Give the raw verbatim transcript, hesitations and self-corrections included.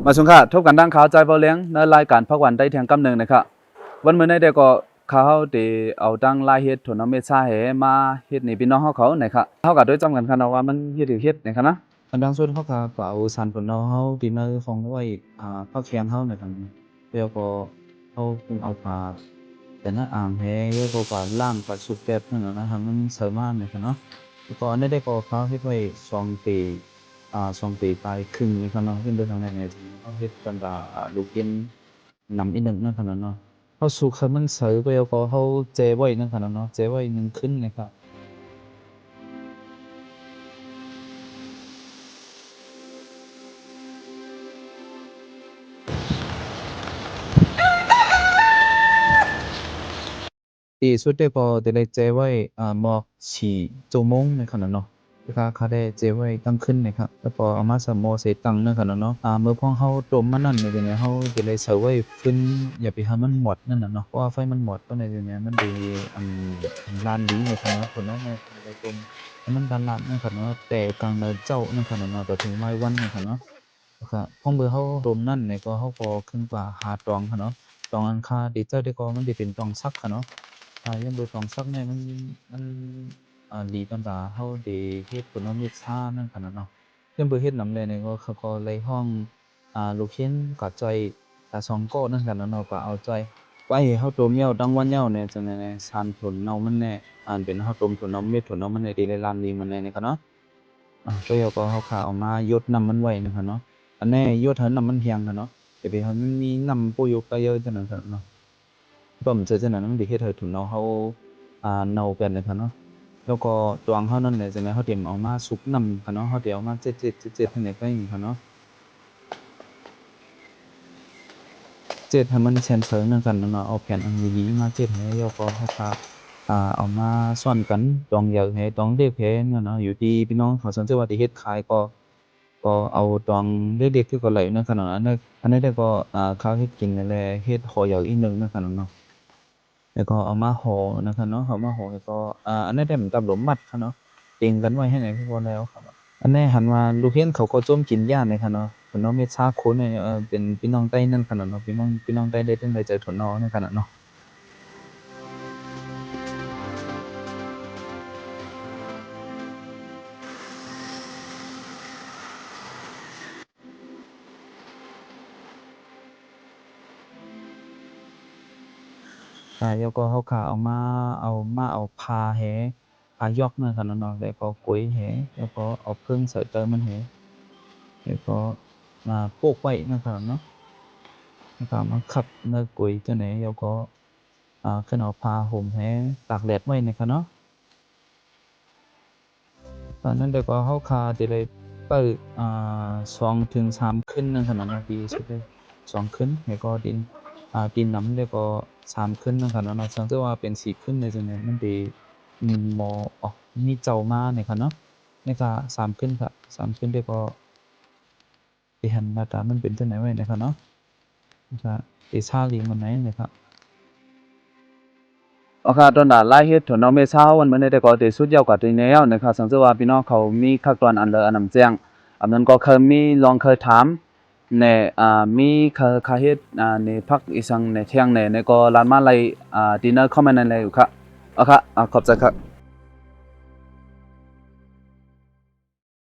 မႂ်ႇသုင်ၶႃႈ ထူပ်းၵၼ်တင်းၶႃႈ ၸၢႆးဝေႃးလဵင်း ၼႂ်းလၢႆးၵၢၼ်ၽၵ်းဝၢၼ်ႈတႆး ထႅင်ႈၵမ်းၼိုင်ႈၼႆၶႃႈ။ ဝၼ်းမိူဝ်ႈၼႆႉတႄႉၵေႃႈ ၶႃႈႁဝ်းတေဢဝ်တင်းလၢႆးႁဵတ်းထူဝ်ႇၼဝ်ႈမဵတ်ႉသႃးႁေ မႃးႁဵတ်းၼႄပီႈၼွင်ႉႁဝ်းၶဝ်ၼႆၶႃႈ။ ႁဝ်းၵႂႃႇတူၺ်းၸွမ်းၵၼ်ၶႃႈၼေႃႈ ဝႃႈမၼ်းႁဵတ်းႁိုဝ်ႁဵတ်းၼႆၶႃႈၼႃႈ။ ဢွၼ်တၢင်းသုတ်း ႁဝ်းၵေႃႈၵႂႃႇဢဝ်သၢၼ်ထူဝ်ႇၼဝ်ႈႁဝ်း တီႈၼႂ်းၶွင်ဝႆႉ ဢႃႈ ၽၵ်းႁႅင်ႈႁဝ်းၼႆၶႃႈ။ ယဝ်ႉၵေႃႈ ႁဝ်းၵေႃႈဢဝ်ၽႃႈ တႄႉၼႃႈ ဢၢင်ႇႁေ ယဝ်ႉၵေႃႈ ၵႂႃႇလၢင်ႉ ၵႂႃႇသုၵ်ႈပႅတ်ႈၼၼ်ႉၼႃႇၼႃႇ ႁႂ်ႈမၼ်းသႂ်မႃးၼႆၶႃႈၼေႃႈ။ ယဝ်ႉၵေႃႈ ဢၼ်ၼႆႉတႄႉၵေႃႈ ၶႃႈႁဵတ်းဝႆႉ သွင်ပီ ဢႃႇ သွင်ပီပၢႆၶိုင်ႈၼႆၶႃႈၼေႃႈ။ ၶိုၼ်းတူၺ်းတၢင်းၼႆႉၼႆႉ ႁဝ်းႁဵတ်းၵၼ်တႃႇ ဢႃႇ လုၵ်ႈႁဵၼ်း ၼမ်ဢိတ်းၼိုင်ႈၼၼ်ႉၶႃႈၼေႃႈ။ ႁဝ်းသုၵ်ႈႁႂ်ႈမၼ်းသႂ် ယဝ်ႉၵေႃႈ ႁဝ်းၸႄႈဝႆႉၼၼ်ႉၶႃႈၼေႃႈ၊ ၸႄႈဝႆႉၼိုင်ႈၶိုၼ်းၼႆၶႃႈ။ တီႈသုတ်းတႄႉၵေႃႈ တေလႆႈၸႄႈဝႆႉ ဢႃႇ မွၵ်ႈသီႇၸူဝ်ႈမူင်းၼႆၶႃႈၼေႃႈ။ ၶႃႈ ၶႃႈလႆႈၸႄႈဝႆႉတင်းၶိုၼ်းၼႆၶႃႈ။ ယဝ်ႉၵေႃႈ ဢဝ်မႃးသမ်ႉမေႃႈသေတင်ႈၼႆၶႃႈၼေႃႈ။ ဢႃႇ မိူဝ်ႈၽွင်းႁဝ်းတူမ်ႈမၼ်းၼၼ်ႉၼႆၸိုင် ႁဝ်းတေလႆႈသႂ်ႇဝႆႉၽိုၼ်း ယႃႇပေႁႂ်ႈမၼ်းမွတ်ႇၼၼ်ႉၼႃႇၼေႃႈ။ ပေႃးဝႃႈၾႆးမၼ်းမွတ်ႇၵေႃႈၼႆၸိုင် မၼ်းတေ ဢၼ် လၢၼ်ႇလီၼႆၶႃႈၼေႃႈ။ ၶိုၼ်းၼႃႇ ႁႂ်ႈလႆႈတူမ်ႈ ႁႂ်ႈမၼ်းလၢၼ်ႇလၢၼ်ႇၼႆၶႃႈၼေႃႈ။ တႄႇၵၢင်ၼႂ်ၸဝ်ႉၼႆၶႃႈၼေႃႈ တေႃႇထိုင်ဝၢႆးဝၼ်းၼႆၶႃႈၼေႃႈ။ ၶႃႈ ၽွင်းမိူဝ်ႈႁဝ်းတူမ်ႈၼၼ်ႉၼႆၵေႃႈ ႁဝ်းၵေႃႈၶိုၼ်းၵႂႃႇႁႃတွင်ၶႃႈၼေႃႈ။ တွင်ဢၼ်ၶႃႈတေၸႂ်ႉတႄႉၵေႃႈ မၼ်းတေပဵၼ်တွင်သၵ်းၶႃႈၼေႃႈ။ ဢႃႇ ယွၼ်ႉပိူဝ်ႈတွင်သၵ်းၼႆႉ မၼ်း မၼ်း ဢႃႇ လီတွၼ်ႈတႃႇႁဝ်းတေႁဵတ်းထူဝ်ႇၼဝ်ႈမဵတ်ႉသႃးၼၼ်ႉၶႃႈၼေႃႈ။ ယွၼ်ႉပိူဝ်ႈႁဵတ်းၼမ်လႄႈၼႆၵေႃႈ ၶႃႈၵေႃႈလႆႈႁွင်ႉ ဢႃႇ လုၵ်ႈႁဵၼ်းၵႂႃႇၸွႆႈ တႃႇသွင်ၵေႃႉၼၼ်ႉၶႃႈၼေႃႈ ၵႂႃႇဢဝ်ၸွႆႈ ဝႆႉႁႂ်ႈႁဝ်းတူမ်ႈယဝ်ႉ တင်းဝၼ်းယဝ်ႉၼႆႉ ၸိူင်ႉၼႆၼႆႉ သၢၼ်ထူဝ်ႇၼဝ်ႈမၼ်းၼႆႉ ဢၼ်ပဵၼ်ႁဝ်းတူမ်ႈထူဝ်ႇၼဝ်ႈ မဵတ်ႉထူဝ်ႇၼဝ်ႈမၼ်းၼႆႉ တေလႆႈလၢၼ်ႇလီမၼ်းၼႆႉၼႆၶႃႈၼေႃႈ။ ဢႃႇ ၵေႃႈယဝ်ႉၵေႃႈ ႁဝ်းၶႃႈဢဝ်မႃးယူတ်းၼမ်ႉမၼ်းဝႆႉၼႆၶႃႈၼေႃႈ။ ဢၼ်ၼႆႉယူတ်းႁႂ်ႈၼမ်ႉမၼ်းႁႅင်ႈၶႃႈၼေႃႈ။ ယႃႇပေႁႂ်ႈမၼ်းမီးၼမ်ႉပူၵ်းယူၵ်းၵႃႈယႂ်ႇၸိူင်ႉၼၼ်ၶႃႈၼေႃႈ။ ပေႃးဢမ်ႇၸႂ်ႈၸိူင်ႉၼၼ် မၼ်းတေႁဵတ်းႁႂ်ႈထူဝ်ႇၼဝ်ႈႁဝ်း ဢႃႇ ၼဝ်ႈပႅတ်ႈၼႆၶႃႈၼေႃႈ။ ယဝ်ႉၵေႃႈ တွင်ႁဝ်းၼၼ်ႉလႄႈ ၸိူင်ႉၼႆ ႁဝ်းတေဢမ်ႇဢဝ်မႃးသုၵ်ႈၼမ်ႉၶႃႈၼေႃႈ။ ႁဝ်းတေဢဝ်မႃးၸဵတ်ႉၸဵတ်ႉၸဵတ်ႉၸဵတ်ႉႁႂ်ႈၼႆၵွႆးၼႆၶႃႈၼေႃႈ။ ၸဵတ်ႉႁႂ်ႈမၼ်းသႅၼ်ႈသႂ်ၼၼ်ႉၶႃႈၼေႃႈ။ ဢဝ်ၽႅၼ်ႇဢၼ်လီလီမႃးၸဵတ်ႉႁႂ်ႈ ယဝ်ႉၵေႃႈ ႁဝ်းၶႃႈ ဢႃႇ ဢဝ်မႃးသွၼ်ႉၵၼ် တွင်ယႂ်ႇႁႂ်ႈ တွင်လဵၵ်ႉႁႂ်ႈၼႆၼေႃႈ။ ယူႇတီႈပီႈၼွင်ႉၶဝ် သင်ၸိူဝ်ႉဝႃႈ တေႁဵတ်းၶၢႆၵေႃႈ ၵေႃႈဢဝ်တွင်လဵၵ်ႉလဵၵ်ႉၵေႃႈလႆႈၼၼ်ႉၶႃႈၼေႃႈ။ ဢၼ်ၼႆႉ ဢၼ်ၼႆႉတႄႉၵေႃႈ ဢႃႇ ၶႃႈႁဵတ်းၵိၼ်ၼႆလႄႈ ႁဵတ်းႁေႃႇယႂ်ႇဢိတ်းၼိုင်ႈၼၼ်ႉၶႃႈၼေႃႈ။ ယဝ်ႉၵေႃႈ ဢဝ်မႃးႁေႃႇၼႆၶႃႈၼေႃႈ။ ဢဝ်မႃးႁေႃႇ ယဝ်ႉၵေႃႈ ဢႃႇ ဢၼ်ၼႆႉတႄႉ ဢမ်ႇတၢပ်ႈလူဝ်ႇမတ်ႉၶႃႈၼေႃႈ။ တဵင်ၵၼ်ဝႆႉႁႂ်ႈၼႆ ၵေႃႈလႆႈဢဝ်ၶႃႈ။ ဢၼ်ၼႆႉ ႁၼ်ဝႃႈ လုၵ်ႈႁဵၼ်းၶဝ်ၵေႃႈ ၸူမ်းၵိၼ်ယႃႈၼႆၶႃႈၼေႃႈ။ ၶုၼ်ႁေႃမဵတ်ႉသႃးၶူဝ်းၼႆႉ ဢိူဝ်ႇ ပဵၼ်ပီႈၼွင်ႉတႆးၼၼ်ႉၶႃႈၼေႃႈ။ ပီႈၼွင်ႉ ပီႈၼွင်ႉတႆးလႆႈတဵၼ်းလႆႈၸႂ် ၶုၼ်ႁေႃၼႆႉၶႃႈၼေႃႈ။ ဢႃႇ ယဝ်ႉၵေႃႈ ႁဝ်းၶႃႈဢဝ်မႃး ဢဝ်မႃး ဢဝ်ၽႃႈႁႄ ၽႃႈယွၵ်းၼၼ်ႉၶႃႈၼေႃႈ ယဝ်ႉၵေႃႈ ၵူၺ်းႁႄ ယဝ်ႉၵေႃႈ ဢဝ်ၽိူင်းသႂ်ႇတႂ်ႈမၼ်းႁႄ ယဝ်ႉၵေႃႈ မႃးပူၵ်ႉဝႆႉၼၼ်ႉၶႃႈၼေႃႈ ယဝ်ႉၵေႃႈ မႃးၶပ်ႉၼႂ်းၵူၺ်းၸိူင်ႉၼႆ ယဝ်ႉၵေႃႈ ဢႃႇ ၶိုၼ်းဢဝ်ၽႃႈႁူမ်ႇႁႄ တၢၵ်ႇလႅတ်ႇဝႆႉၼႆၶႃႈၼေႃႈ။ ဢႃႇ ၼၼ်ႉလႄႈၵေႃႈ ႁဝ်းၶႃႈတေလႆႈပႂ်ႉ ဢႃႇ သွင်ထိုင်သၢမ်ၶိုၼ်းၼၼ်ႉၶႃႈၼေႃႈ။ တီႈသုတ်းလႄႈ သွင်ၶိုၼ်း လႄႈၵေႃႈ တီႈ ဢႃႇ တီႈၼမ်လႄႈၵေႃႈ သၢမ်ၶိုၼ်းၼၼ်ႉၶႃႈၼေႃႈ။ သင်ၸိူဝ်ႉဝႃႈ ပဵၼ်သီႇၶိုၼ်းၼႆၸိုင်ၼႆႉ မၼ်းတေမီးမေႃဢွၵ်ႇ မီးၸဝ်ႈမႃးၼႆၶႃႈၼေႃႈ။ ၼႆႉၵေႃႈ သၢမ်ၶိုၼ်းၶႃႈ၊ သၢမ်ၶိုၼ်းလႄႈၵေႃႈ တေႁၼ်ၼႃႈတႃမၼ်းပဵၼ်ၸိူင်ႉၼႆဝႆႉၼႆၶႃႈၼေႃႈ။ ၼႆႉၵေႃႈ တေသႃႇလီမၼ်းၼႆၼႆၶႃႈ။ ဢေႃႈၶႃႈ တွၼ်ႈတႃႇလၢႆးႁဵတ်းထူဝ်ႇၼဝ်ႈမဵတ်ႉသႃး ဝၼ်းမိူဝ်ႈၼႆႉတႄႉၵေႃႈ တေသုတ်းယဝ်ႉၵႂႃႇတီႈၼႆႈယဝ်ႉၼႆၶႃႈ။ သင်ၸိူဝ်ႉဝႃႈ ပီႈၼွင်ႉၶဝ်မီးၶၵ်ႉတွၼ်ႈဢၼ်လႂ်ဢၼ်ဢမ်ႇၸႅင်ႈ ဢမ်ႇၼၼ်ၵေႃႈ ၶႂ်ႈမီးလွင်ႈၶႂ်ႈထၢမ် ၼႄႇ ဢႃႇ မီးၶႂ်ႈ ၶႂ်ႈႁဵတ်း ဢႃႇ ၼႄႇ ၽၵ်းဢီႈသင်ၼႄႇ ထႅင်ႈၼႄႇ ၼႆၵေႃႈ လၢတ်ႈမႃးလႆႈ ဢႃႇ တီႈၼႂ်းၶွမ်ႇမႅၼ်ႉၼၼ်ႉလႆႈယူႇၶႃႈ။ ဢေႃႈၶႃႈ ဢႃႇ ၶွပ်ႈၸႂ်ၶႃႈ။